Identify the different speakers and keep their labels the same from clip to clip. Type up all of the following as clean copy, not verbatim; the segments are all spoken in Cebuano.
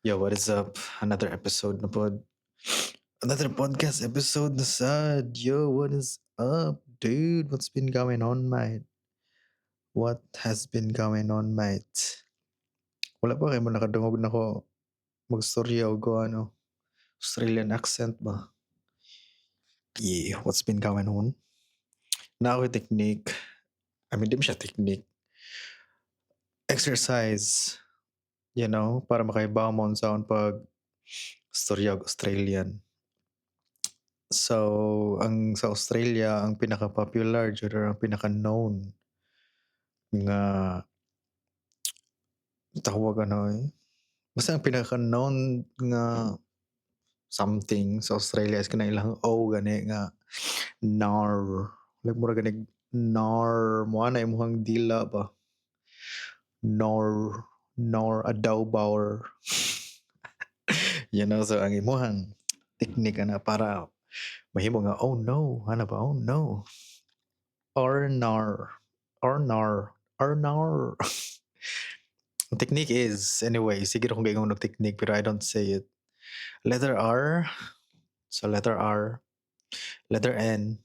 Speaker 1: Yo, what is up? Another episode na pod. Another podcast episode na sad. Yo, what is up, dude? What's been going on, mate? What has been going on, mate? Wala pa kayo mo nakadungog na ko magstorya og ko ano, Australian accent ba? Yeah, what's been going on? Naa ko'y technique. I mean, di man siya technique. Exercise para makahibaw mo unsaon pag storya og Australian. So, ang sa Australia, ang pinaka-popular jud or ang pinaka-known nga tawag ano eh, basta ang pinaka-known nga something sa Australia is kanang ilang O gani nga nar. Like mura ganig nar, mo ana imong dila ba. Nor, nor adobauer. So ang imuhang technique ana para mahimo nga "Oh no," ana ba, "Oh no." Or nar, or nar, or nar. Ang technique is, anyway, sige ra kong giingon og technique pero I don't say it. Letter R, so letter R, letter N,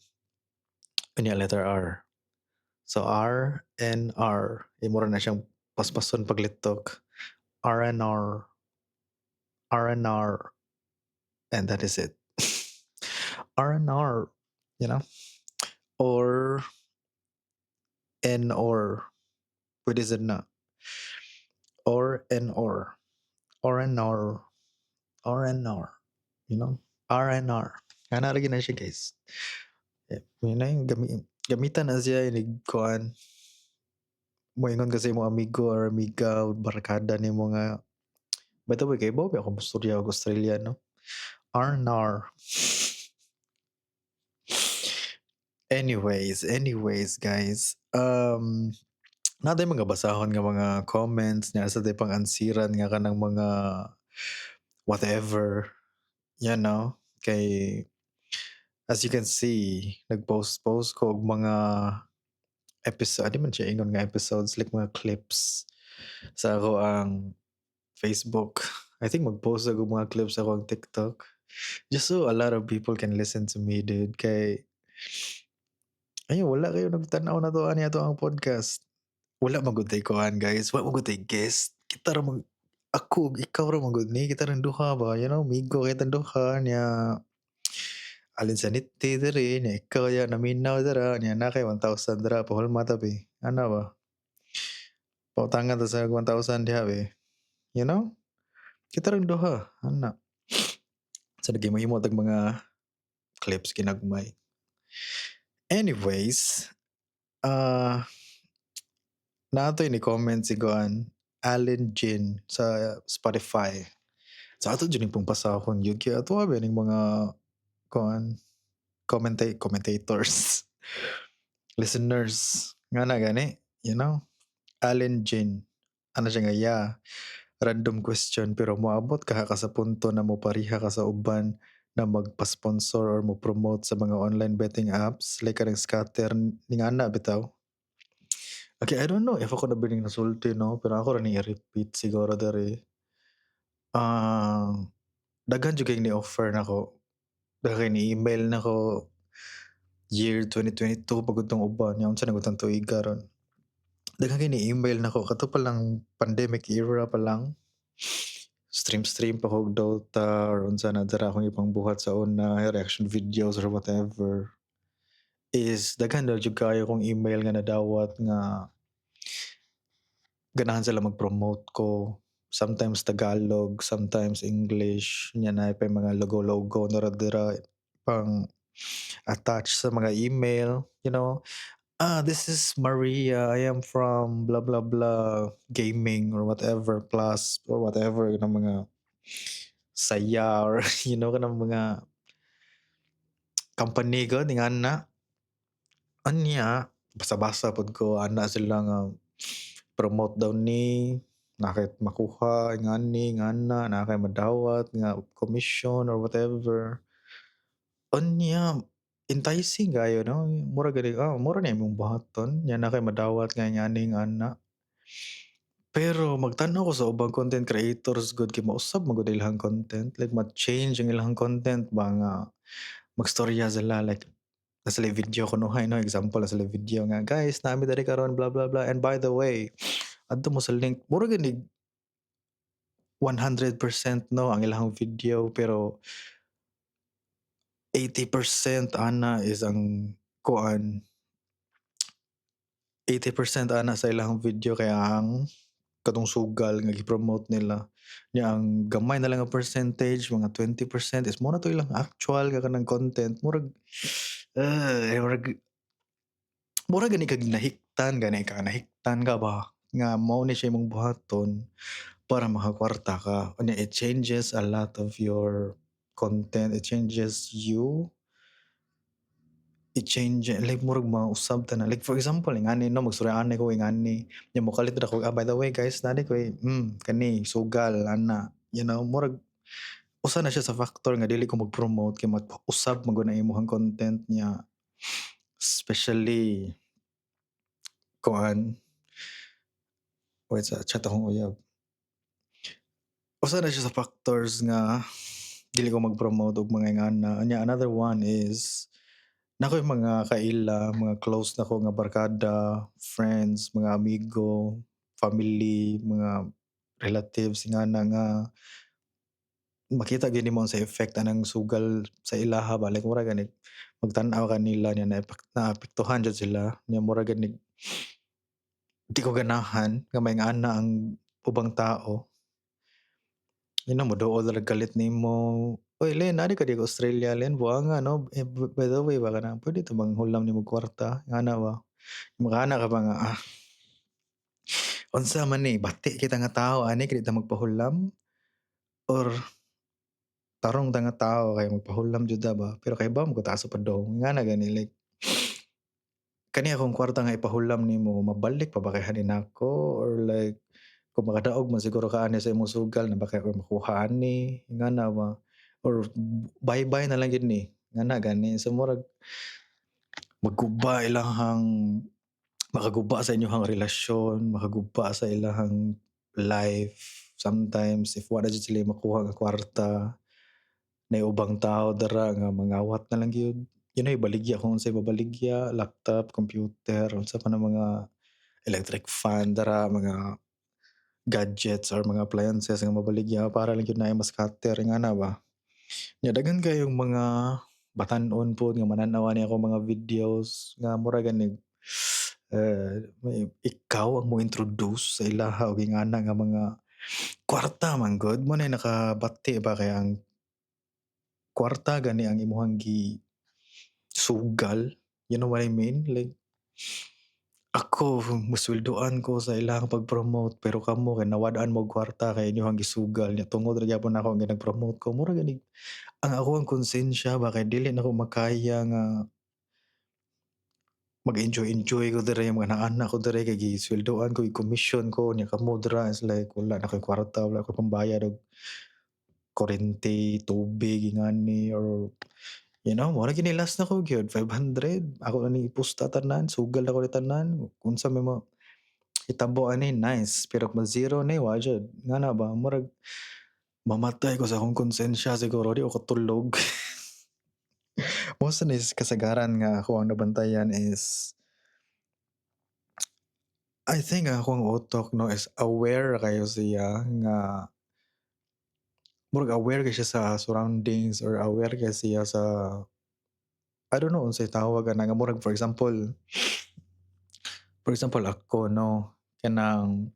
Speaker 1: unya letter R. So R, N, R. Imo ra na siyang paspason paglitok. R and R, R and R, and that is it. R and R. Or N or pwede sad na. Or N or and R, R and R, R and R. Ana ra gyud na siya, guys. Eh, yun na yung gamitan na siya inig kuan. Moingon ka sa imong amigo or amiga o barkada nimo nga, by the way, kahibaw ba ako mostorya og Australian, no? R and R. Anyways, guys, naa tay mga basahon nga mga comments niya sa tay pang-ansiran nga kanang mga whatever, kay as you can see, nag-post-post ko og mga episode, di man siya ingon nga episodes, like mga clips sa akoang Facebook. I think mag-post og mga clips sa akoang TikTok. Just so a lot of people can listen to me, dude, kay ayo wala kayo nagtan-aw nato ani ato ang podcast. Wala man gud tay kuan, guys, wala man gud tay guest. Kita ra mag ako ug ikaw ra man gud ni, kita rang duha ba, migo kitang duha niya, alin sa niti diri nya ikaw ya naminaw dira nya naa kay 1,000 dira pahulma ta be, ana ba? Pautangan ta sa 1,000 diha be. You know? Kita rang duha ana. So naghimo-himo tag mga clips ginagmay. Anyways, naa toy ni comment si kuan Allen Jin sa Spotify. So ato jud ning pong pasahon gyud kay ato ba ning mga kuan commentators, listeners nga na gani. Allen Jin. Ano siya nga, "Yeah, random question, pero moabot kaha ka sa punto na mopariha ka sa uban na magpa-sponsor or mo-promote sa mga online betting apps like kanang scatter ning ana bitaw?" Okay, I don't know if ako na ba ning nasulti, no, pero ako ra ning i-repeat siguro diri. Daghan jud kay ni-offer nako. Daghan kay ni-email nako year 2022 pa gud tong uban nya unsa na gud tong tuiga ron. Daghan kay ni-email nako kato pa lang pandemic era pa lang. Stream-stream pa ko og Dota or unsa na dira akong ipang buhat sa una, reaction videos or whatever. Is daghan na jud kaayo kong email nga nadawat nga ganahan sila mag-promote ko. Sometimes Tagalog, sometimes English, nya naa pay mga logo-logo na ra dira pang attach sa mga email. "Ah, this is Maria, I am from blah blah blah gaming or whatever plus or whatever," kanang mga saya or kanang mga company gud ingana. Unya, basa-basa pod ko ana sila nga promote daw ni, naa kay makuha ingani, ingana, naa kay madawat nga commission or whatever. Unya, enticing kaayo, no, mura gani, mura ni imong buhaton nya naa kay madawat nga ingani ingana. Pero magtan-aw ko sa ubang content creators gud kay mausab man gud ilang content, like ma-change ang ilang content ba nga magstorya sila, like naa sila video kunuhay, no, example, naa sila video nga, "Guys, naa mi diri karon, blah blah blah, and by the way, adto mo sa link." Mura ganig 100%, no, ang ilang video, pero 80% ana is ang kuan, 80% ana sa ilang video kay ang katong sugal nga gi-promote nila nya. Ang gamay na lang ang percentage, mga 20%, is mao na to ilang actual nga kanang content. Murag murag mura gani kag nahiktan gani ka, nahiktan ka ba nga mao ni siya imong buhaton para makakwarta ka. Unya it changes a lot of your content, it changes you, it change, like murag mausab tanan. Like for example, ingani, no, magstorya ani ko ingani nya mokalit ra ko, "Ah, by the way guys, naa ko kani sugal ana." Murag usa na siya sa factor nga dili ko mag-promote kay mag-usab man gud ang imong content niya, especially kuan. Wait, sa chat akong uyab. Usa na siya sa factors nga dili ko mag-promote og mga ingana. Unya another one is naa koy mga kaila, mga close nako nga barkada, friends, mga amigo, family, mga relatives ingana nga makita gyud nimo sa effect anang sugal sa ilaha ba. Like mura gani magtan-aw ka nila nya naapektuhan jud sila nya. Mura gani di ko ganahan nga maing-ana ang ubang tao. Moduol ra kalit nimo, "Uy Len, naa di ka diri Australia, Len, buanga, no? Eh, by the way ba, kanang pwede ta bang hulam nimo kwarta?" Ingana ba. Makaana ka ba nga, ah, unsa man ni, bati kita nga tawo ani kay di ta magpahulam or tarong ta nga tawo kay magpahulam jud ta ba, pero kahibaw man ko taas pa dong. Ingana gani, like kani akong kwarta nga ipahulam nimo, mabalik pa ba kayha ni nako, or like kung makadaog man siguro ka ani sa imong sugal na baka ako'y makuha ani, ingana ba, or bye-bye na lang gyud ni, ingana gani. So murag magguba ilahang, makaguba sa inyohang relasyon, makaguba sa ilahang life sometimes if wala jud sila makuha nga kwarta. Naay ubang tawo dira nga mangawat na lang gyud. Ibaligya kung unsay mabaligya, laptop, computer, unsa pa na mga electric fan dira, mga gadgets or mga appliances nga mabaligya para lang gyud naay ma-scatter, ingana ba. Nya daghan kayong mga batan-on pod nga manan-aw ani akong mga videos nga mura ganig may ikaw ang mo-introduce sa ilaha og ingana nga mga kwarta man gud mo na nakabati ba kay ang kwarta gani ang imuhang gi sugal, you know what I mean? Like ako musweldoan ko sa ilahang pag-promote, pero kamo kay nawad-an mo og kwarta kay inyohang gisugal nya tungod ra gyapon nako nga nag-promote ko. Mura gani ang akoang konsensya ba kay dili nako makaya nga mag-enjoy enjoy ko diri, mga naa ko diri kay gisweldoan ko, gi-commission ko, nya kamo dira is like wala na koy kwarta, wala koy pambayad og kuryente, tubig, ingani, or mao ra gyud ni last nako gyud 500 ako na ni ipusta tanan, sugal nako ni tanan. Kung unsa may mo hitabo ani, nice, pero kung ma-zero ni, wa jud, ngana ba. Murag mamatay ko sa akong konsensya siguro, di ko katulog. Mao sa ni kasagaran nga ako ang nabantayan is I think ang akong utok, no, is aware kayo siya nga murag aware kay siya sa surroundings or aware kay siya sa, I don't know unsay tawag ana nga murag for example ako, no, kanang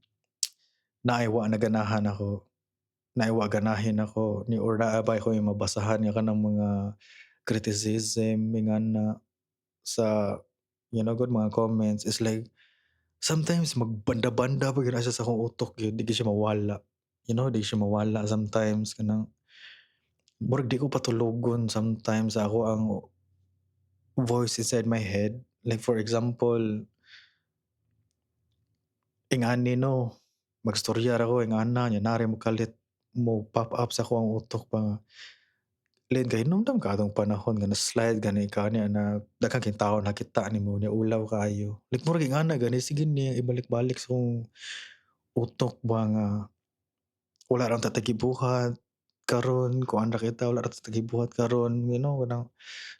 Speaker 1: naay wa naganahan ako, naay wa ganahin ako ni or naa ba koy mabasahan nga kanang mga criticism ingana sa good mga comments, is like sometimes magbanda-banda pa gyud na siya sa akong utok gyud, di gyud siya mawala. Di siya mawala sometimes, kanang murag di ko patulogon sometimes sa ako ang voice inside my head. Like for example, ingani, no, magstorya ra ko ingana nya naa ray mokalit, mo pop up sa ako ang utok pa nga, "Len, kahinumdom ka atong panahon nga na-slide gani ka niya na daghan kay tawo nakita nimo nya ulaw kaayo." Like murag ingana gani, sige niya ibalik-balik sa akong utok ba nga wala ra ta gibuhat karon, kuan ra kita, wala ra ta gibuhat karon, kanang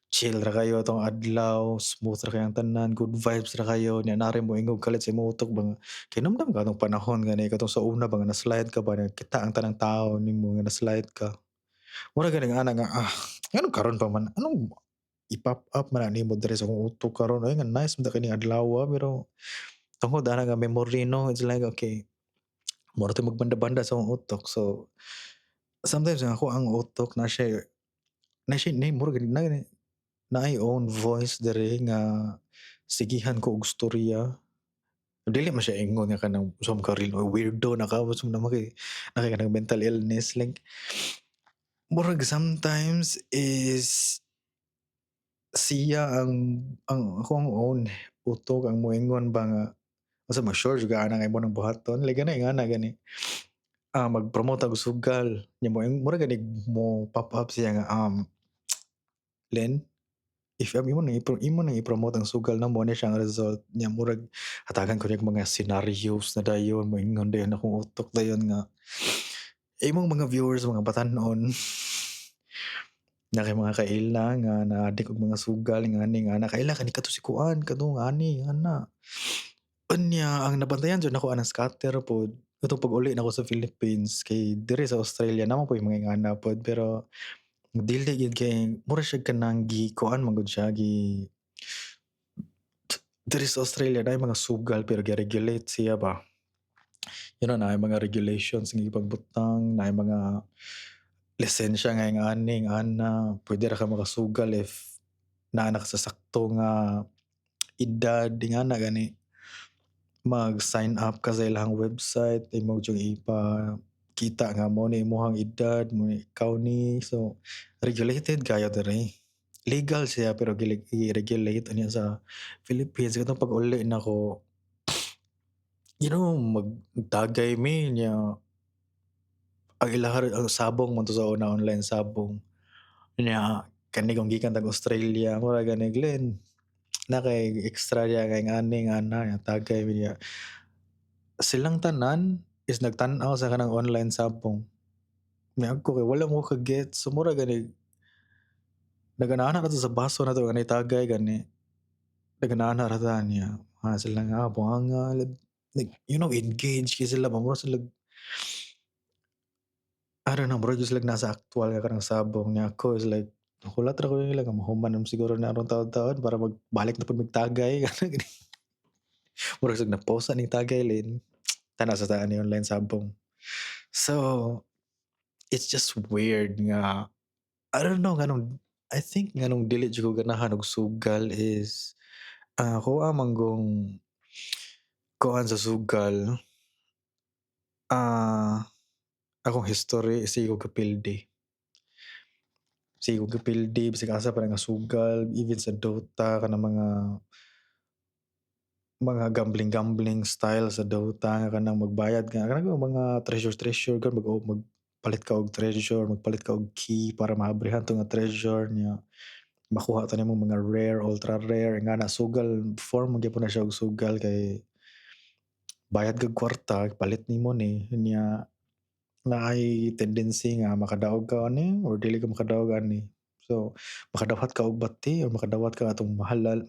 Speaker 1: chill ra kayo atong adlaw, smooth ra kayo ang tanan, good vibes ra kayo nya naa ray moingog kalit sa imong utok ba nga hinumdom ka atong panahon gani katong sa una ba nga na-slide ka ba, kita ang tanang tawo nimo nga na-slide ka. Mura gani nga ana nga nganong karon pa man, anong i-pop up man na nimo diri sa akong utok karon, ay nga nice man ta kining adlaw, pero tungod ana nga memory, no, it's like, okay, mura to magbanda-banda sa akong utok. So sometimes ang ako ang utok na siya na mura gani na naay own voice diri nga sigihan ko og storya. Dili man siya ingon nga kanang usa ka real weirdo na ka, unsa man kay naa kay kanang mental illness. Like, murag sometimes is siya ang akong own utok ang moingon ba nga unsa man, sure jud ka ana nga imo nang buhaton, like gani nga ana gani mag-promote og sugal nya mo mura gani mo pop up siya nga Len, if imo nang i-promote ang sugal na mo na siya ang result nya. Murag hatagan ko niya mga scenarios na dayon moingon dayon akong utok dayon nga imong mga viewers, mga batan-on na kay mga kaila nga na-addict og mga sugal nga ani nga ana, kaila kani kadto si kuan kadtong ani ana. Unya ang nabantayan jud nako anang scatter pod katong pag-uli nako sa Philippines, kay diri sa Australia naa man poy mga ingana pod, pero dili gyud kay mura siya kanang gi kuan man gud siya gi. Diri sa Australia naay mga sugal pero gi-regulate siya ba, naay mga regulations nga gipagbutang, naay mga lisensya nga ing-ani ana, pwede ra ka makasugal if naa na ka sa sakto nga edad, ingana gani. Mag-sign up ka sa ilahang website, imo jud ipakita nga mao ni imong edad, mo ni ikaw ni. So regulated kayo diri. Legal siya pero gi-regulate. Unya sa Philippines, katong pag-uli nako, magtagay mi nya ang ilaha ang sabong man to sa una, online sabong. Nya kani kung gikan tag Australia, mura gani, "Glenn, naa kay extra diha kay ngani nga ana." Tagay mi niya. Silang tanan is nagtan-aw sa kanang online sabong. Nya ako kay wala mo ka-get, so mura gani nag-ana-ana ra ta sa baso nato nga tagay gani. Nag-ana-ana ra ta niya. Ah, sila nga buanga, like, engage kay sila ba, mura sila, I don't know, murag jud sila nasa aktual nga kanang sabong. Nya ako is like hulat ra ko nila nga mahuman naman siguro na aron taod-taod para magbalik na pud mig tagay. Murag sig na-pause ning tagay lin. Tan-aw sa ta ani online sabong. So it's just weird nga I don't know nganong, I think nganong dili jud ko ganahan og sugal is ang akoa man gong kuan sa sugal, akong history, sige ko kapildi. Sige ko kapildi bisag asa pa nga sugal, even sa Dota, kanang mga gambling-gambling style sa Dota nga kanang magbayad ka kanang mga treasure-treasure ka, magpalit ka og treasure, magpalit ka og key para maabrihan to nga treasure nya makuha to nimo mga rare, ultra rare nga na sugal form man gyapon na siya og sugal kay bayad kag kwarta palit nimo ni. Nya naay tendency nga makadaog ka ani or dili ka makadaog ani. So makadawat ka og bati or makadawat ka atong mahal,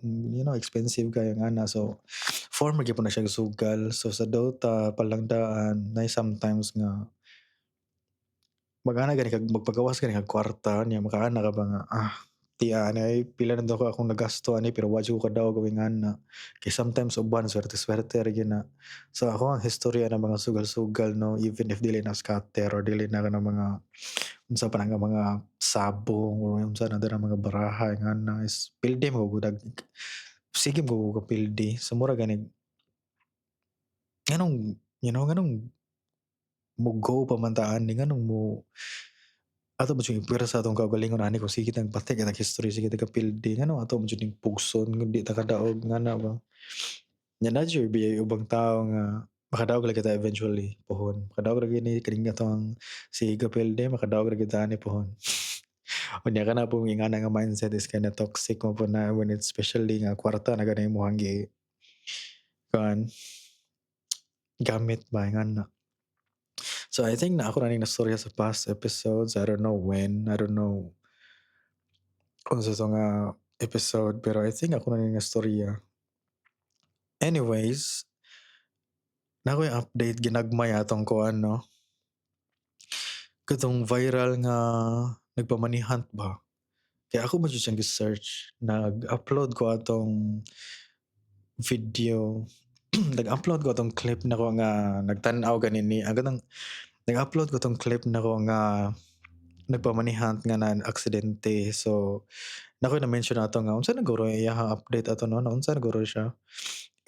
Speaker 1: expensive kayo nga na. So form man gyapon na siya og sugal. So sa Dota pa lang daan naay sometimes nga mag-ana gani kag magpagawas gani kag kwarta nya makaana ka ba nga, ah, tiya ani ay pila na daw ko akong nagasto ani pero wa jud ko kadaog og ingana. Kay sometimes uban swerte-swerte ra gyud na. So ako ang historya ng mga sugal-sugal, no, even if dili na scatter or dili na kanang mga unsa pa na nga mga sabong or unsa na dira mga baraha ingana is pildi man gud, sige man gud ko kapildi. So mura gani nganong nganong mo go pa man ta ani, nganong mo ato man jud ipwersa atong kaugalingon ani kung sige tag bati kitag history, sige tag kapildi, nganong ato man jud ning pugson kung di ta kadaog ngana ba. Nya na jud biyay ubang tawo nga makadaog lagi ta eventually pohon. Makadaog ra gyud ni kining atong sige kapildi, makadaog ra gyud ta ani pohon. Unya kana pong ingana nga mindset is kinda toxic mo po na when it's especially nga kwarta na gani imong gi kuan. gamit ba ingana. So I think na ako na ning nastorya sa past episodes. I don't know when, I don't know unsa to nga episode, pero I think ako na ning nastorya. Anyways, naa ko'y update ginagmay atong kuan, no. Katong viral nga nagpa-money hunt ba. Kay ako man jud siyang gi-search. Nag-upload ko atong video, nag-upload ko atong clip nako nga nagtan-aw gani ni ang katong nag-upload ko tong clip nako nga nagpa-money hunt nga na aksidente. So nako na-mention ato nga unsa na guro iyahang update ato, no, naunsa na guro siya.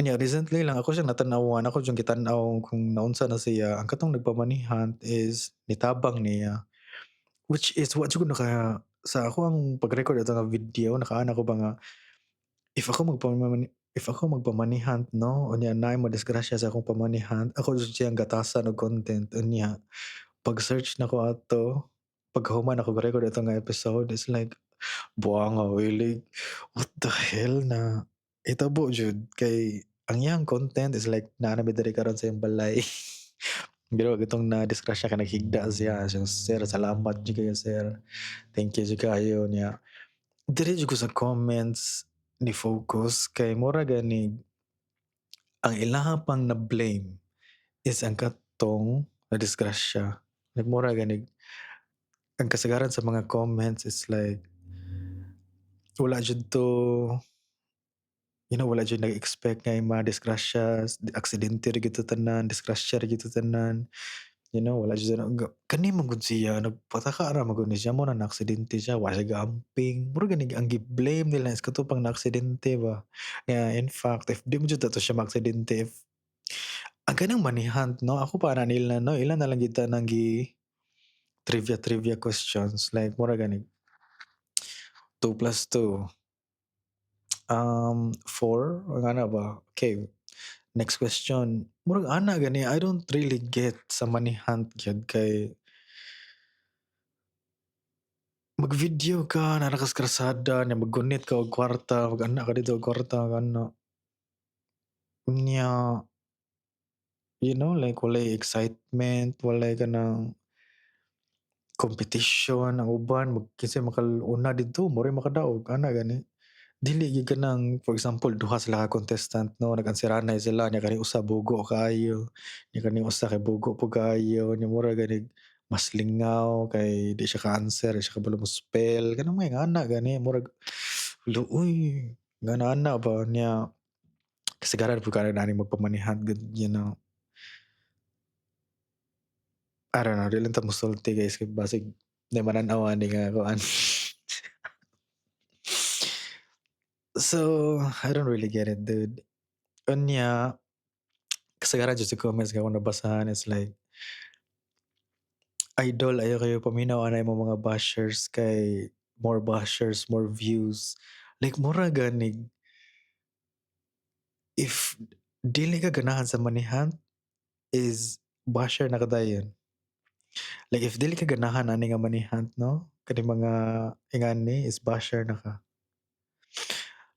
Speaker 1: Unya recently lang ako siyang natan-awan, ako jud gitan-aw kung naunsa na siya. Ang katong nagpa-money hunt is nitabang niya. Which is wa jud ko naka sa ako ang pag-record ato nga video, nakaana ko ba nga if ako magpa-money hunt, no, unya naay madisgrasya sa akong pa-money hunt, ako jud siyang gatasan og content. Unya pag-search nako ato, pagkahuman ako record ato nga episode, it's like buanga oy, like what the hell na hitabo jud kay ang iyang content is like naa na mi diri karon sa iyang balay. Pero katong na disgrasya kay naghigda siya, siya, "Sir, salamat jud kayo, sir. Thank you jud kaayo." Niya diri jud ko sa comments ni focus kay mura gani ang ilaha pang na-blame is ang katong nadisgrasya. Like mura gani ang kasagaran sa mga comments is like wala jud to, wala jud nag-expect nga madisgrasya, aksidente ra gyud to tanan, disgrasya ra gyud to tanan. Wala jud kani man gud siya, nagpataka ra man gud ni siya, mao na na-aksidente siya, wa siya gaamping. Mura gani ang gi-blame nila is kato pang na-aksidente ba. Nga in fact, if di man jud to siya maaksidente, if ang kanang money hunt, no, ako para nila, no, ila na lang gyud tanang gi trivia trivia questions, like mura gani 2 plus 2 4 ana ba? Okay, next question. Murag ana gani, I don't really get sa money hunt gyud kay mag-video ka, naa ra ka sa krasada, nya maggunit ka og kwarta, mag-ana ka didto og kwarta ana. Unya, like walay excitement, walay kanang competition, ang uban mag kinsay makauna didto mao ray makadaog ana gani. Dili gyud kanang, for example, duha sila ka contestant, no, nag-anseranay sila, nya kaning usa bugo kaayo, nya kaning usa kay bugo pud kaayo, nya mura ganig mas lingaw kay di siya ka-answer, di siya kabalo mo spell, kanang mga ingana gani, murag luoy ngana ba. Nya kasagaran pud kayo nani magpa-money hunt gud. I don't know, dili lang ta mosulti, guys, kay basig di manan-aw ani nga kuan. So, I don't really get it, dude. Unya, kasagaran jud sa comments nga akong nabasahan is like, "Idol, ayaw kayo paminaw ana imong mga bashers kay more bashers, more views." Like mura ganig if dili ka ganahan sa money hunt is basher na ka dayon. Like if dili ka ganahan ani nga money hunt, no, kani mga ingani is basher na ka.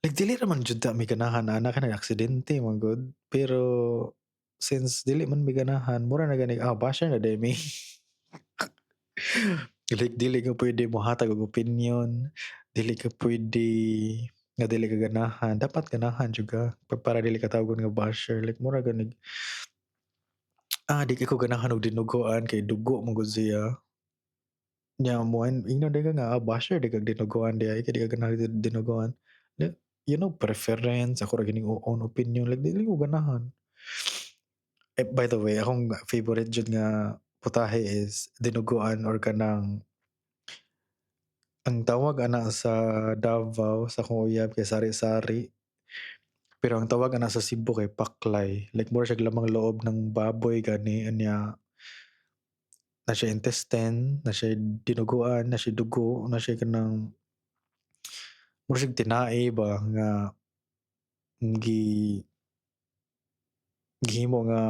Speaker 1: Like dili ra man jud ta mi ganahan ana kay aksidente man gud. Pero since dili man mi ganahan, mura na gani, ah, basher na diay mi. Like dili ka pwede mohatag og opinion, dili ka pwede nga dili ka ganahan, dapat ganahan jud ka para dili ka tawgon nga basher. Like mura ganig ah, di kay ko ganahan og dinuguan kay dugo man gud siya. Nya mo ingnon diay ka nga, ah, basher di kag dinuguan diay kay di ka ganahan dinuguan. Like, preference, ako ra gining own opinion, like dili ko ganahan. Eh, by the way, akong favorite jud nga putahe is dinuguan or kanang ang tawag ana sa Davao sa akong uyab kay sari-sari. Pero ang tawag ana sa Cebu kay paklay. Like mura siya lamang loob ng baboy gani, unya na siya intestine, na siya dinuguan, na siya dugo, na siya kanang mura siyang tinai ba nga gi gihimo nga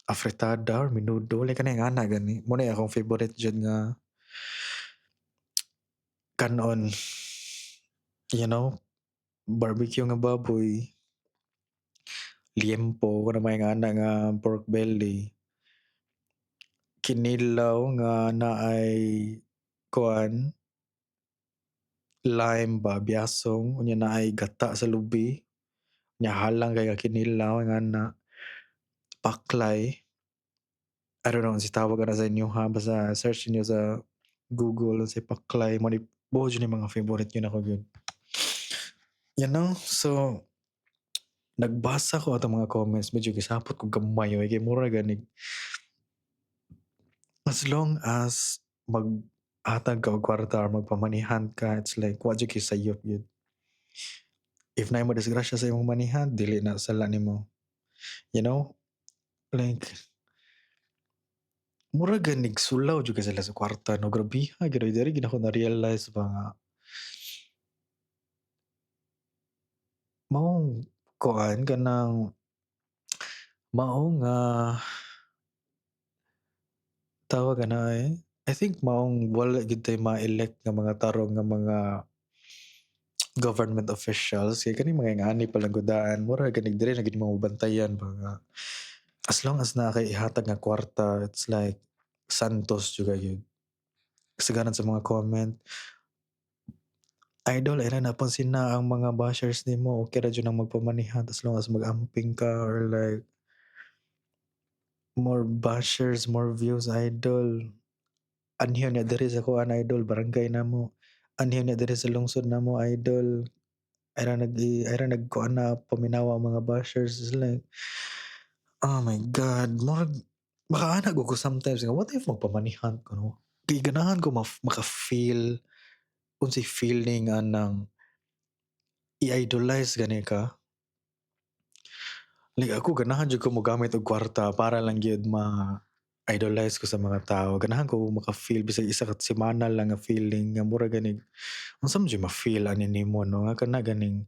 Speaker 1: afritada or menudo, like kanang ana gani. Mao na akong favorite jud nga kanon. Barbecue nga baboy. Liempo kana may nga ana nga pork belly. Kinilaw nga naay kuan, lime ba, biasong, unya naay gata sa lubi. Nya halang kay nga kinilaw nga na paklay. I don't know unsay tawag ana sa inyo ha, basta search niyo sa Google unsay paklay mo ni buo jud ni mga favorite yun ako gyud. So nagbasa ko atong mga comments, medyo gisapot ko gamay oy, kay mura gani as long as maghatag ka og kwarta or magpa-money hunt ka, it's like wa jud kay sayop gyud. If naay mo disgrasya sa imong money hunt, dili na sala nimo. Like mura ganig sulaw jud kay sila sa kwarta, no? Grabiha gyud oy, diri gyud nako na-realize ba nga maong kuan kanang mao nga tawag ana eh, I think maong wala gyud tay ma-elect nga mga tarong nga mga government officials kay kaning mga ingani pa lang gudaan, mura ganig diri na gyud mo mabantayan ba nga as long as naa kay ihatag nga kwarta, it's like santos jud kayo. Kasagaran sa mga comment, "Idol, ay na napansin na ang mga bashers nimo, okay ra jud nang magpa-money hunt as long as mag-amping ka," or like, "More bashers, more views, idol. Anhiyo na diri sa kuan, idol, barangay namo. Anhiyo na diri sa lungsod namo, idol. Ay ra nagkuan na paminawa ang mga bashers." It's like, oh my God, murag makaana gud ko sometimes nga what if magpa-money hunt ko, no? Kay ganahan ko maka-feel unsay feeling anang i-idolize gani ka. Like ako ganahan jud ko mogamit og kwarta para lang gyud ma-idolize ko sa mga tao. Ganahan ko maka-feel bisag isa ka semana lang nga feeling nga mura ganig unsa man jud ma-feel ani nimo, no, nga kana ganing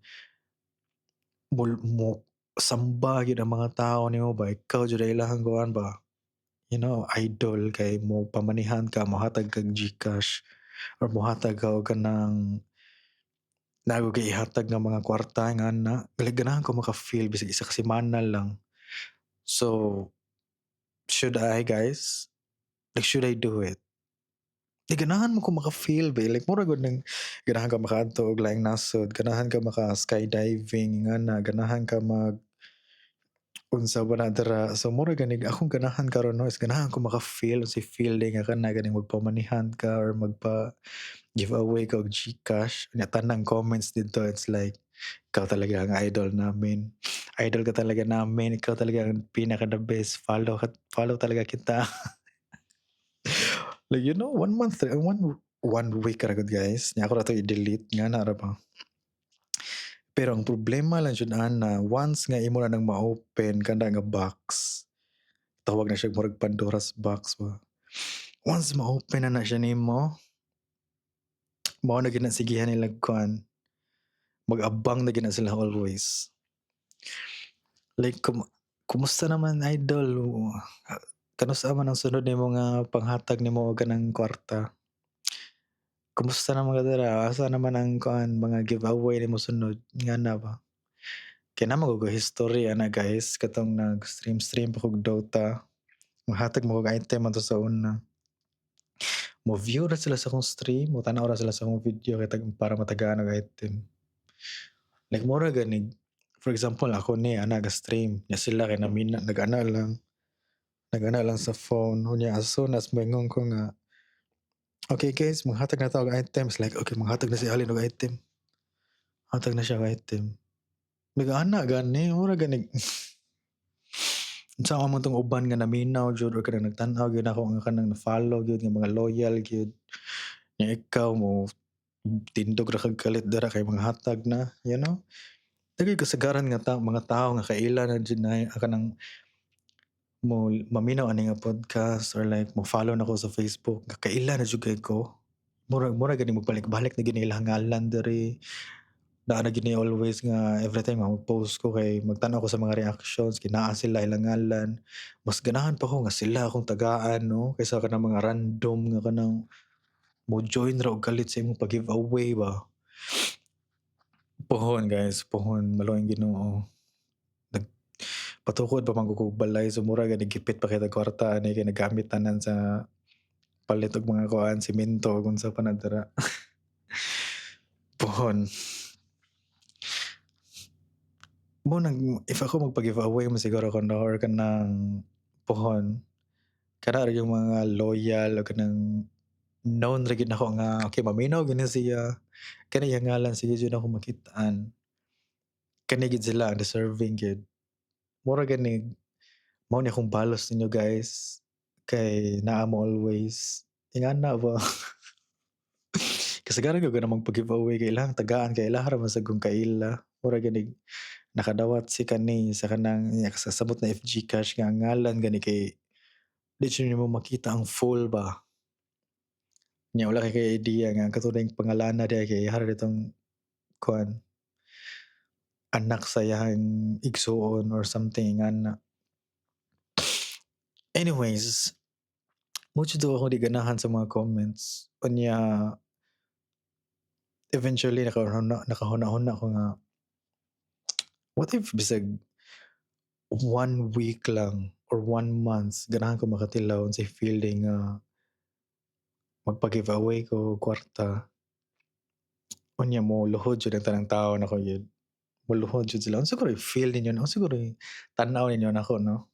Speaker 1: mo samba gyud ang mga tao nimo ba, ikaw jud ang ilahang kuan ba, idol kay mo pa-money hunt ka, mohatag kag GCash or mohatag ka og kanang naa gyud ihatag nga mga kwarta nga ana. Like ganahan ko maka-feel bisag isa ka semana lang. So, should I, guys? Like, should I do it? Like ganahan mo ko maka-feel ba, like mura gud nang ganahan ka makaadto og laing nasod, ganahan ka maka skydiving ingana, ganahan ka mag unsa ba na dira. So mura ganig akong ganahan karon, no, is ganahan ko maka-feel unsay feeling nga kana ganing magpa-money hunt ka or magpa giveaway ka og GCash. Nya tanang comments didto, it's like, "Ikaw talaga ang idol namin. Idol ka talaga namin, ikaw talaga ang pinaka the best, follow ka, follow talaga kita." Like 1 month, one week ra gud, guys, nya ako ra to i-delete nga na ra ba. Pero ang problema lang jud ana, once nga imo na nang ma-open kana nga box, tawag na siya murag Pandora's box ba. Once ma-open na na siya nimo, mao na gyud na sigihan nila kuan, mag-abang na gyud na sila always. Like "Kumusta naman, idol? Kanus-a man ang sunod nimo nga panghatag nimo og kanang kwarta? Kumusta naman ka dira? Asa naman ang kuan, mga giveaway nimo sunod?" Ingana ba. Kay naa man gud koy history ana, guys, katong nag-stream stream pa kog Dota, mohatag man kog item adto sa una. Mo-view ra sila sa akong stream, mo-tan-aw ra sila sa akong video kay tag para matagaan og item. Like mura ganig, for example, ako ni ana ga-stream, nya sila kay namina nag-ana lang sa phone, unya as soon as moingon ko nga, "Okay guys, maghatag na ta og items," like, "Okay, maghatag na si Allen og item. Hatag na siya og item." Nag-ana gani, mura ganig unsa man tong uban nga naminaw jud or kanang nagtan-aw gyud nako nga kanang na-follow gyud nga mga loyal gyud. Nya ikaw mo tindog ra kag kalit dira kay manghatag na. Daghay kasagaran nga mga tawo nga kaila na jud na kanang mo maminaw ani nga podcast or like mo-follow nako sa Facebook nga kaila na jud kay ko. Mura gani magbalik-balik na gyud ilang ngalan diri. Naa na gyud ni always nga every time nga mag-post ko kay magtan-aw ko sa mga reactions kay naa sila ilang ngalan. Mas ganahan pa ko nga sila akong tagaan, no, kaysa kanang mga random nga kanang mo-join ra og kalit sa imong pag-giveaway ba. Pohon, guys, pohon, maluoy Ginoo. Patukod pa man ko kog balay, so mura gani gipit pa kita kwarta ani kay nagamit tanan sa palit og mga kuan, semento ug unsa pa na dira. Puhon. Mo nang if ako magpa-giveaway mo siguro ko, no, or kanang puhon kana ra yung mga loyal o kanang known ra gyud nako nga okay, maminaw gyud ni siya, kani iyang ngalan, sige jud ako makitaan, kani gyud sila ang deserving gyud. Mura gani mao ni akong balos ninyo, guys, kay naa mo always ingana ba. Kasagaran gyud ko magpa-giveaway kay ilang tagaan, kay ilaha ra man sad kong kaila. Mura gani nakadawat si kani sa kanang sa samot na FG Cash nga ang ngalan gani kay di jud nimo makita ang full ba. Nya wala kay idea nga ang katong pangalana diay kay ihara ditong kuan, anak sa iyang igsuon or something ana. Anyways, mo jud ako di ganahan sa mga comments. Unya eventually nakahuna-huna ko nga what if bisag one week lang or one month ganahan ko makatilaw unsay feeling nga magpa-giveaway ko kwarta. Unya mo luhod jud ang tanang tao nako gyud. Moluhod jud sila. Unsa siguro feel ninyo, unsa siguro tan-aw ninyo nako, no?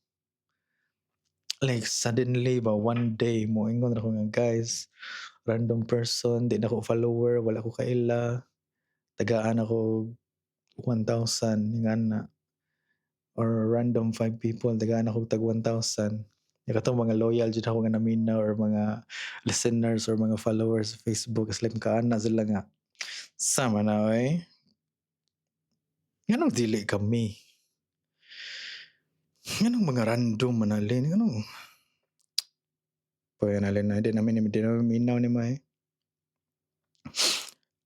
Speaker 1: Like suddenly ba, one day moingon ra ko nga, "Guys, random person, di na ko follower, wala ko kaila, tagaan ako 1,000," ingana. Or random 5 people, tagaan ako tag 1,000. Ya katong mga loyal jud ako nga naminaw or mga listeners or mga followers sa Facebook is like kaana sila nga sama na oy. Nganong dili kami? Nganong mga random man alin? Nganong Pwede na na, di namin minaw ni May.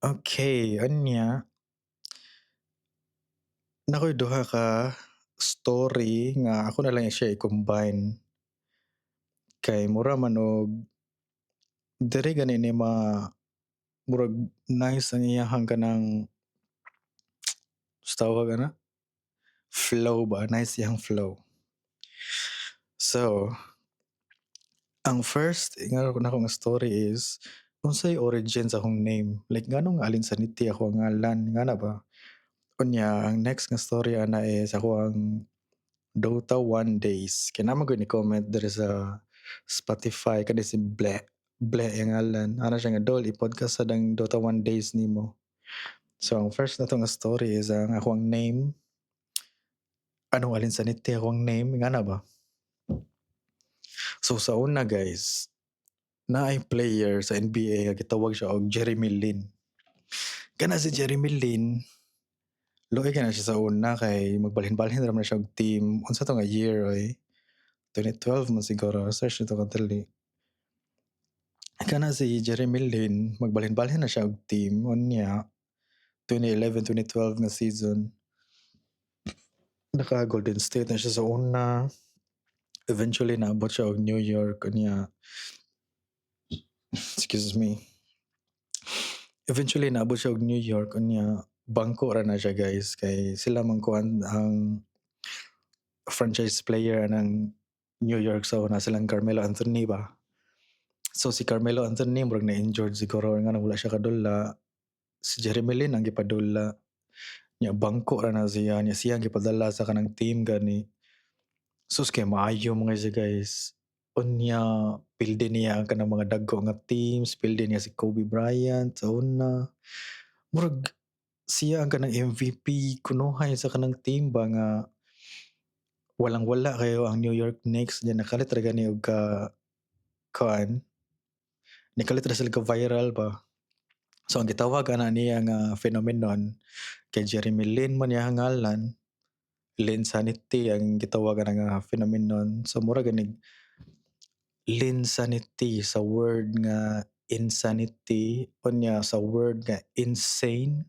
Speaker 1: Okay, anya. Nakoy duha ka story nga ako na lang siya i-combine. Kay mura man og diri gani ni ma murag nice ang iyahang kanang tawag ana, flow ba, nice iyang flow. So, ang first nga nako nga story is unsay origin sa akong name? Like nganong Alin Sanity ako ang ngalan, ngana ba? Unya ang next nga story ana is ako ang Dota 1 days. Kay naa man gud ni comment diri sa Spotify kani si Ble. Ble ang ngalan. Ana siya nga, "Dol, i-podcast sad ang Dota 1 days nimo." So ang first nato nga story is ang ako ang name. Anong Alin Sanity ako ang name, ngana ba? So sa una, guys, naay player sa NBA nga gitawag siya og Jeremy Lin. Kana si Jeremy Lin, luoy kay na siya sa una kay magbalhin-balhin ra man siya og team. Unsa to nga year oy? 2012 man siguro. Search nito kadali. Kana si Jeremy Lin, magbalhin-balhin na siya og team. Unya, 2011-2012 nga season. Naka Golden State na siya sa una. Eventually naabot siya og New York. Unya, excuse me. Eventually naabot siya og New York. Unya, bangko ra na siya, guys, kay sila man kuan ang franchise player ng New York sa una, silang Carmelo Anthony ba. So si Carmelo Anthony murag na-injured siguro nga wala siya kadula. Si Jeremy Lin ang gipadula. Nya bangko ra na siya, nya siya ang gipadala sa kanang team gani. Sus, kay maayo mga siya, guys. Unya pildi niya ang kanang mga dagko nga teams, pildi niya si Kobe Bryant sa una. Murag siya ang kanang MVP kunuhay sa kanang team ba nga walang wala kayo ang New York Knicks nya nakalit ra gani og ka kuan, nikalit ra sila ka viral ba. So ang gitawag ana niya nga phenomenon kay Jeremy Lin man iyang ngalan, Linsanity ang gitawag ana nga phenomenon. So mura ganig Linsanity sa word nga insanity, unya sa word nga insane,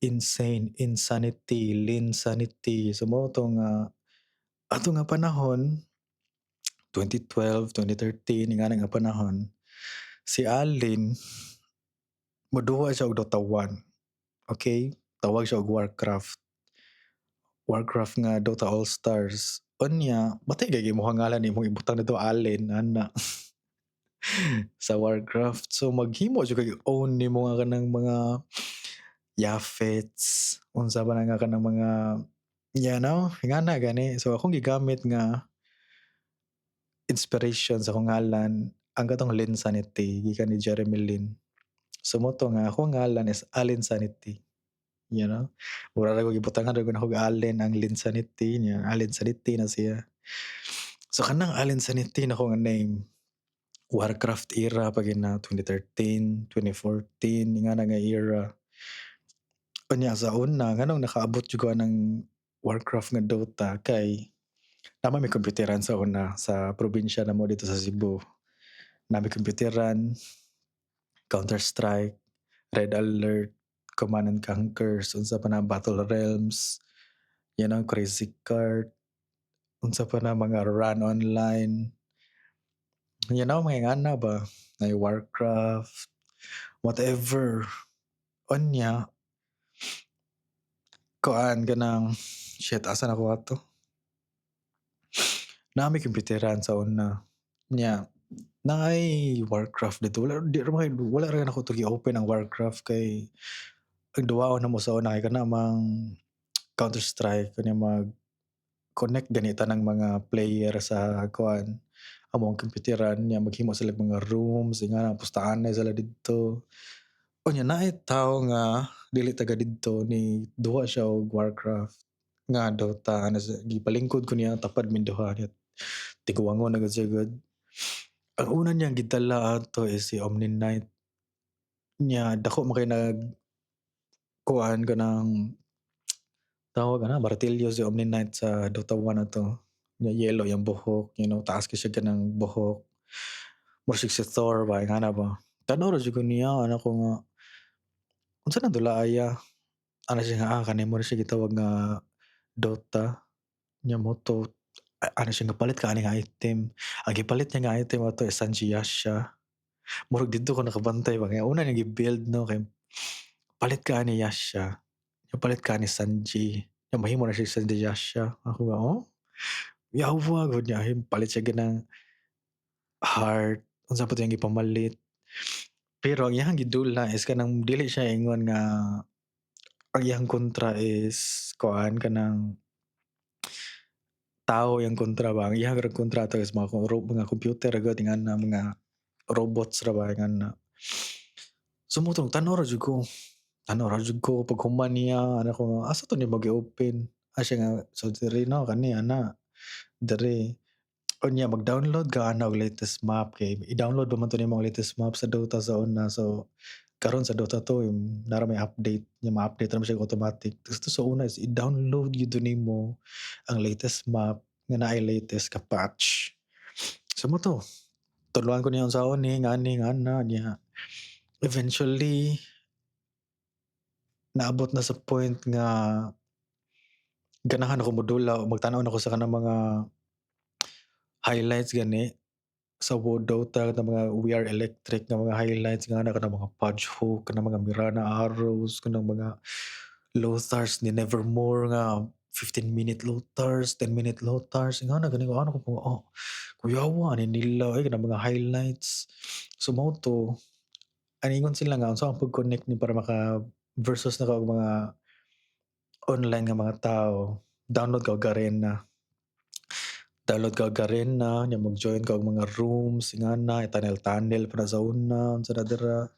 Speaker 1: insane, insanity, Linsanity. So mao to nga ato nga panahon 2012, 2013 ingana nga panahon, si Alin moduwa siya og Dota 1. Okay? Tawag siya og Warcraft. Warcraft nga Dota All Stars. Unya, bati kay imong ngalan imong ibutang didto, Allen ana sa Warcraft. So maghimo jud kag own nimo nga kanang mga Yafets, unsa ba na nga kanang mga ingana gani. So akong gigamit nga inspiration sa akong ngalan ang katong Linsanity gikan ni Jeremy Lin. So mao to nga akong ngalan is Allen Sanity. Mura ra ko gibutangan ra ko nako Allen ang Linsanity niya, Allen Sanity na siya. So kanang Allen Sanity na ko nga name, Warcraft era pa gina 2013, 2014, ingana nga era. Unya sa una, nganong nakaabot jud ko ng Warcraft nga Dota kay naa may komputeran sa una sa probinsya namo didto sa Cebu. Naa may komputeran, Counter Strike, Red Alert, Command and Conquer, unsa pa na, Battle Realms, Crazy Cart, unsa pa na, mga Run Online. Mga ingana ba, nay Warcraft, whatever. Unya, kuan kanang, shit, asa na ko ato? Naa may komputeran sa una. Nya, naay Warcraft didto. Wala di ra man wala ra nako to gi-open ang Warcraft kay ang duwaon namo sa una kay kana mang Counter Strike, kanya mag connect ganita ng mga player sa kuan, among komputeran, nya maghimo sila mga rooms ingana, pustaanay sila didto. Unya naay tawo nga dili taga didto, ni duwa siya og Warcraft nga Dota. Ana sa gipalingkod ko niya, tapad mi duha niya, tiguangon na gud siya gud. Ang una niyang gidala ato is si Omni Knight. Nya dako man kay nag kuan, kanang tawag ana, martilyo si Omni Knight sa Dota 1 ato. Nya yellow iyang buhok, taas kay siya kanang buhok. Mura siya si Thor ba, ingana ba. Tan-aw ra jud ko niya, ana ko nga, "Unsa nang dula aya?" Ana siya nga, "Ah, kani mo na siya gitawag nga Dota." Nya mo to ana siya nga, "Palit ka ani nga item." Ang gipalit niya nga item ato is Sange Yasha. Murag didto ko nakabantay ba kay una niyang gi-build, no, kay palit ka ani Yasha, nya palit ka ani Sange, nya mahimo na siya Sange Yasha. Ako nga, "Oh, yawa gud niya." Palit siya ganang heart, unsa pa to iyang gipamalit. Pero ang iyang gidula is kanang dili siya ingon nga ang iyang kontra is kuan, kanang tao iyang kontra ba. Ang iyang ra kontra ato is mga computer ra gud, ingana, mga robots ra ba, ingana. So mao tong tan-aw ra jud ko. Tan-aw ra jud ko paghuman niya, ana ko nga, "Asa to nimo gi-open?" Ah, siya nga, "So diri, no, kani ana diri. Unya mag-download ka ana og latest map," kay i-download pa man to nimo ang latest map sa Dota sa una. So karon sa Dota 2 naa ra may update, nya ma-update ra man siya automatic. Gusto sa una is i-download gyud nimo ang latest map nga naay latest ka patch. So mao to, tudloan ko niya unsaon ni ngani ngana niya. Eventually naabot na sa point nga ganahan ako modula o magtan-aw nako sa kanang mga highlights gani sa WoW Dota nga mga We Are Electric nga mga highlights nga kanang mga Pudge Hook, kanang mga Mirana Arrows, kanang mga Lothars ni Nevermore nga 15-minute Lothars, 10-minute Lothars, ingana gani ko, ano ko, "Oh, kuyawa ani nila oy," kanang mga highlights. So mao to, aningon sila nga unsa ang pag-connect ni para maka versus na ka og mga online nga mga tao, download ka og Garena. Download ka og Garena, nya mag-join ka og mga rooms, ingana, tunnel-tunnel pa na sa una, unsa na dira.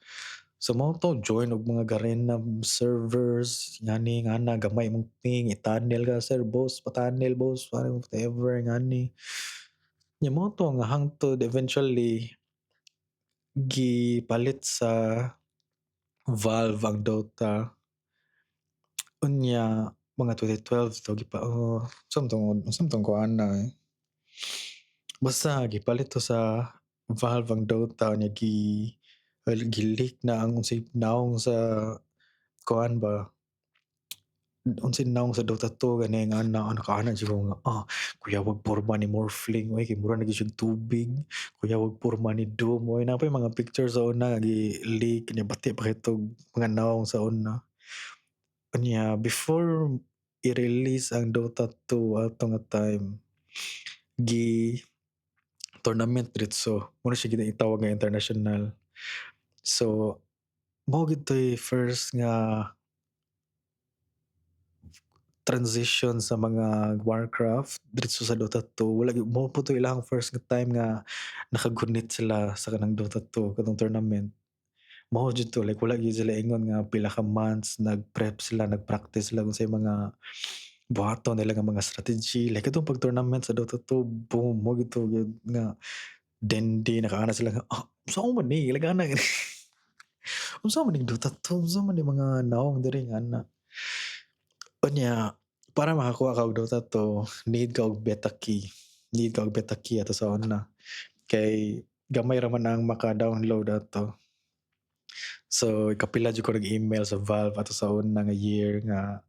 Speaker 1: So mao to, join og mga Garena servers, ngani ngana, gamay imong ping, i-tunnel ka, "Sir, boss, pa-tunnel boss," whatever, ngani. Nya mao to nga hangtod eventually gipalit sa Valve ang Dota. Unya mga 2012 to gipa, oh, unsa man tong kuana eh. Basta gipalit to sa Valve ang Dota, nya gi well, gi-leak na ang unsay nawong sa kuan ba, unsay nawong sa Dota 2 gani nga ana, nakaana jud ko nga, "Ah, kuyawag porma ni Morphling oy, kay mura na gyud siyang tubig. Kuyawag porma ni Doom oy." Naa pay mga pictures sa una nga gi-leak, nya bati pa kay tog mga nawong sa una. Unya before i-release ang Dota 2 ato nga time, gi tournament diretso. Mao na siya gitawag nga international. So mao gyud to'y first nga transition sa mga Warcraft diretso sa Dota 2. Wala gyud, mao pud to ilang first nga time nga nakagunit sila sa kanang Dota 2 katong tournament. Mao jud to, like wala gyud sila ingon nga pila ka months nag-prep sila, nag-practice sila kung unsay mga buhaton nila nga mga strategy. Like katong pag-tournament sa Dota 2, boom, mao gyud to gyud nga dende nakaana sila nga, "Ah, unsa man ni?" Like ana, "Unsa man ning Dota 2? Unsa man ni mga nawong diri nga ana?" Unya para makakuha ka og Dota 2, need ka og beta key. Need ka og beta key ato sa una. Kay gamay ra man ang maka-download ato. So kapila jud ko nag-email sa Valve ato sa una nga year nga,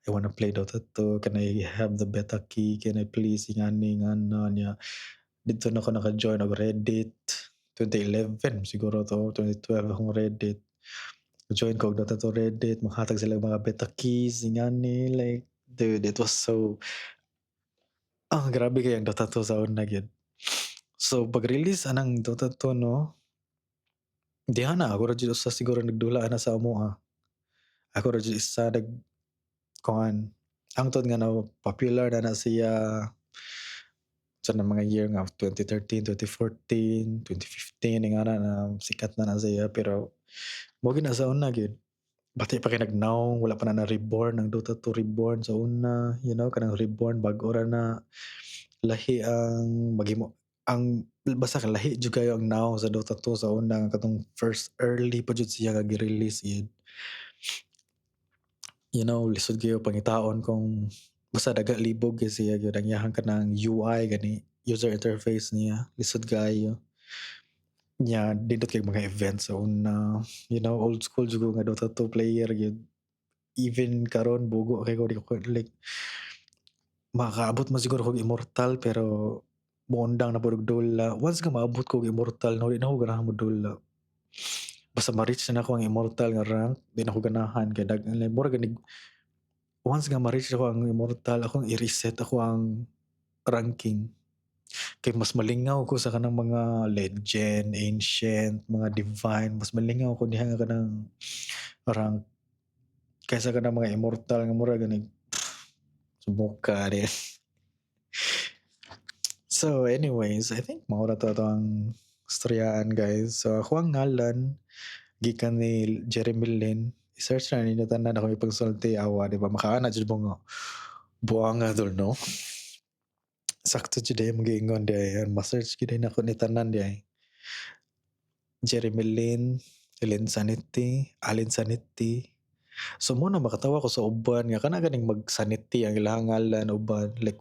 Speaker 1: "I wanna play Dota 2, can I have the beta key? Can I please?" Ingani ingana niya. Didto na ko naka-join og Reddit, 2011 siguro to, 2012 akong Reddit. Join ko og Dota 2 Reddit, makahatag sila og mga beta keys ingani, like dude, it was so, ah, grabe kaayo ang Dota 2 sa una gyud. So pag-release anang Dota 2 no, diha na ako ra jud usa siguro nagdula ana sa amoa. Ako ra jud isa nag kuan hangtod nga na popular na na siya sa na mga year nga 2013, 2014, 2015, ingana na sikat na na siya, pero mao gyud na sa una gyud. Bati pa kay nagnawong, wala pa na na-reborn ang Dota 2 Reborn sa una, kanang Reborn bag-o ra na, lahi ang maghimo ang basta lahi jud kaayo ang nawong sa Dota 2 sa una, katong first early pa jud siya nga gi-release gyud. Lisod kaayo pangitaon kung basta daga libog kay siya gyud ang iyahang kanang UI gani, user interface niya, lisod kaayo. Nya nindot kay mga events sa una, old school jud ko nga Dota 2 player gyud. Even karon bugo kay ko, di ko like makaabot man siguro kog immortal pero moundang na pud og dula. Once nga maabot ko og immortal no, di na ko ganahan modula. Basta ma-reach na nako ang immortal nga rank, di na ko ganahan kay like mura ganig once nga ma-reach nako ang immortal, akong i-reset ako ang ranking. Kay mas malingaw ko sa kanang mga legend, ancient, mga divine, mas malingaw ko diha nga kanang rank kaysa kanang mga immortal nga mura ganig sumuka din. So anyways, I think mao ra to ang istoryaan, guys. So ako ang ngalan gikan ni Jeremy Lin. I-search na ninyo tanan akong ipagsulti, awa, di ba? Makaana jud mo nga buanga dol, no? Sakto jud ay giingon di ay, ma-search gyud nako ni tanan di ay. Jeremy Lin, Linsanity, Allen Sanity. So mao na makatawa ko sa uban nga kana ganing mag-sanity ang ilang ngalan uban, like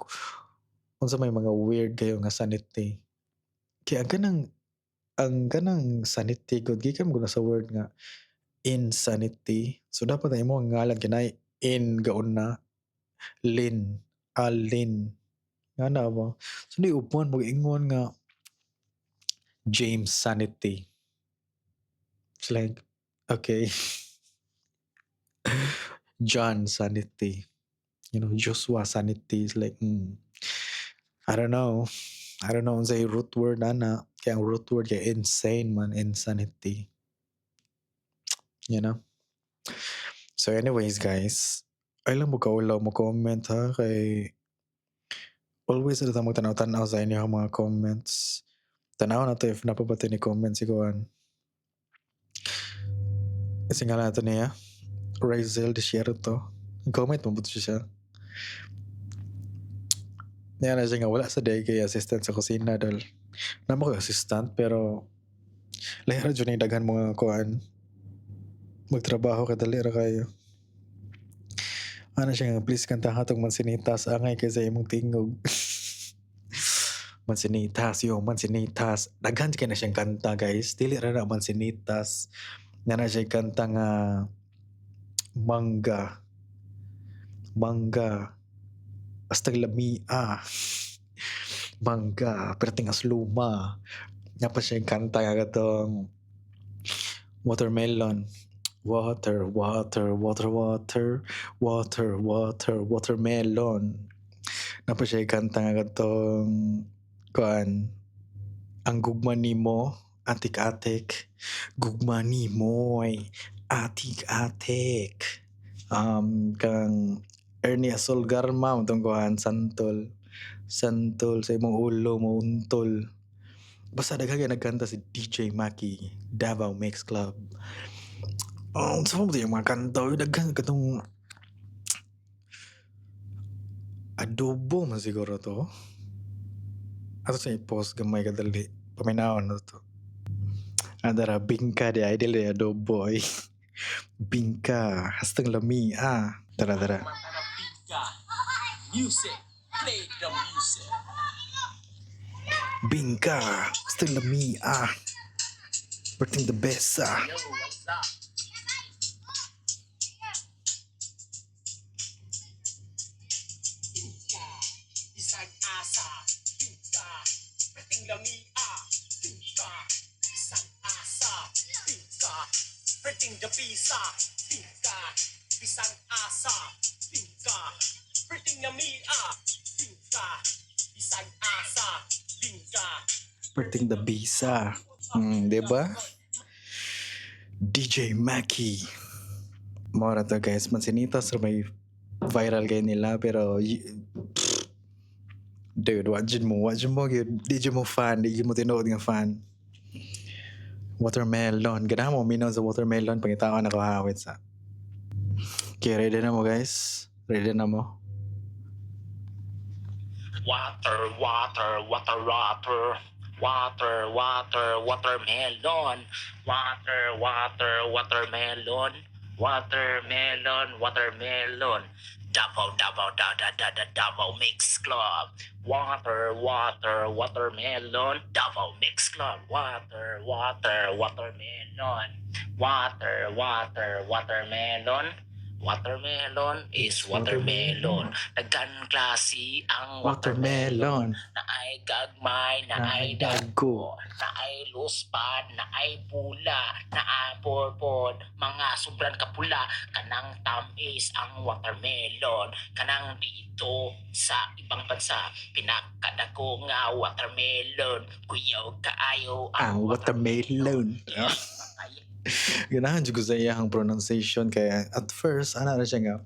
Speaker 1: unsa may mga weird kayo nga sanity. Kay ang kanang sanity gud gikan man gud na sa word nga insanity. So dapat ang imong ngalan kay naay in gauna, Lin, Alin, ngana ba? So di uban mag-ingon nga James Sanity. It's like, okay. John Sanity. Joshua Sanity is like, I don't know. I don't know unsay root word ana. Kay ang root word kay insane man, insanity. You know? So anyways, guys, ay lang mo kaulaw mo comment ha, kay always na ta magtanaw-tanaw sa inyong mga comments. Tanaw na to if naa pa ba ni comment si kuan. Kasi nga nato niya, Razel Desierto. Comment mo ba siya? Niya na siya nga wala sa day kay assistant sa kusina dol. Naa mo koy assistant pero lahi ra jud ni daghan mga kuan magtrabaho kay dali ra kayo. Ana siya nga, "Please kantaha tong Mansinitas, angay kay sa imong tingog." Mansinitas yo, Mansinitas. Daghan kay na siyang kanta, guys. Dili ra na Mansinitas. Naa na siya kanta nga Mangga. Mangga. Hasta lamia. Mangga, perting asluma. Naa pa siya kanta nga katong Watermelon. Water, water, water, water, water, water, watermelon. Naa pa siya kanta nga katong kuan, "Ang gugma nimo atik-atik, gugma nimo'y atik-atik." Kang Ernie Asol Garma tong kuan, santol. Santol sa imong ulo mo untol. Basta daghan kay nagkanta si DJ Maki, Davao Mix Club. Oh, sa mo yung mga kanta, uy, daghan katong adobo man siguro to. Ato sa i-post gamay kadali. Paminawon na to. Adara, bingka di idol di adobo ay. Bingka, hastang lami ah. Tara, tara.
Speaker 2: Bingka. Music. Play the music.
Speaker 1: Bingka, hastang lami ah. Perting the best ah.
Speaker 2: Yo, what's up? Bingka. Bisag asa. Bingka. Perting lamia. Bingka. Bisag asa. Bingka. Perting the pisa. Bingka. Bisag asa. Bingka. Perting lamia. Bingka. Bisag asa. Bingka.
Speaker 1: Perting the bisa. Di ba? DJ Maki. Mao ra to, guys. Mansinitas ra may viral kay nila pero dude, wa jud mo gyud, di jud mo fan, di jud mo tinuod nga fan. Watermelon. Ganahan mo minaw sa watermelon, pangitaon ako hawit sa. Okay, ready na mo, guys? Ready na mo?
Speaker 2: Water, water, water, water. Water, water, watermelon. Water, water, watermelon. Watermelon, watermelon. Davao, Davao, da, da, da, da, Davao Mix Club. Water, water, watermelon. Davao Mix Club. Water, water, watermelon. Water, water, watermelon. Watermelon is watermelon. Daghan klase ang
Speaker 1: watermelon.
Speaker 2: Na ay gagmay, na ay
Speaker 1: dagko.
Speaker 2: Na ay luspad, na ay pula, na ay purple, mga sobran kapula, kanang tamis ang watermelon, kanang dito sa ibang bansa, pinakadako nga watermelon, kuyaw kaayo
Speaker 1: ang watermelon.
Speaker 2: Ay,
Speaker 1: Ganahan jud ko sa iyang pronunciation kaya at first ana ra siya nga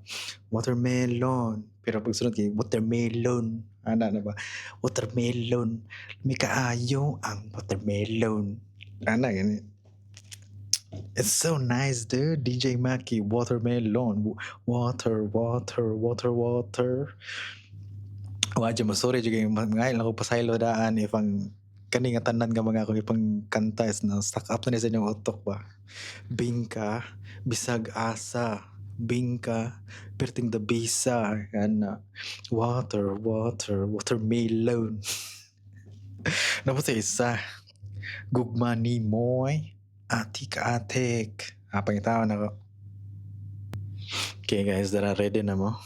Speaker 1: watermelon, pero pagsunod kay watermelon ana na ba, watermelon mi kaayo ang watermelon ana gani. It's so nice, dude. DJ Maki, watermelon, water, water, water, water. Wa jud mo, sorry jud kay mga lang ko pasaylo daan if ang kani nga tanan nga mga akong ipang kanta is na stuck up na ni sa inyong utok ba. Bingka, bisag asa, bingka, perting the bisa, ana, water, water, watermelon. Naa pa sa isa, gugma ni moy, atik atik. Ah, pangitaon ako. Okay guys, dara, ready na mo?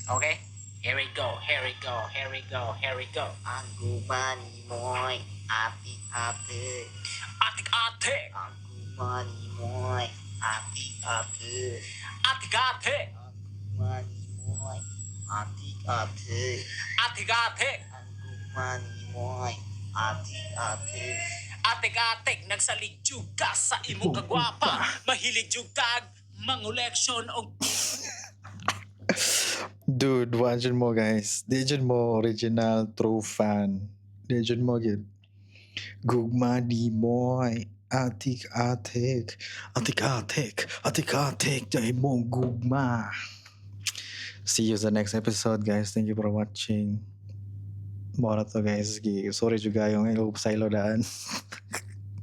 Speaker 2: Okay, here we go, here we go, here we go, here we go.
Speaker 3: Ang gugma nimo'y atik-atik.
Speaker 2: Atik atik.
Speaker 3: Ang gugma nimo'y atik-atik.
Speaker 2: Atik atik.
Speaker 3: Ang gugma nimo'y atik-atik.
Speaker 2: Atik atik.
Speaker 3: Ang gugma nimo'y atik-atik.
Speaker 2: Atik atik, nagsalig jud ka sa imong kagwapa. Mahilig jud kag mangoleksyon og
Speaker 1: Dude, wa jud mo, guys. Di jud mo original true fan. Di jud mo gyud. Gugma di moy atik atik atik atik atik atik jay mong gugma. See you sa next episode, guys. Thank you for watching. Mao ra to, guys. Sorry jud kayo nga saylo daan.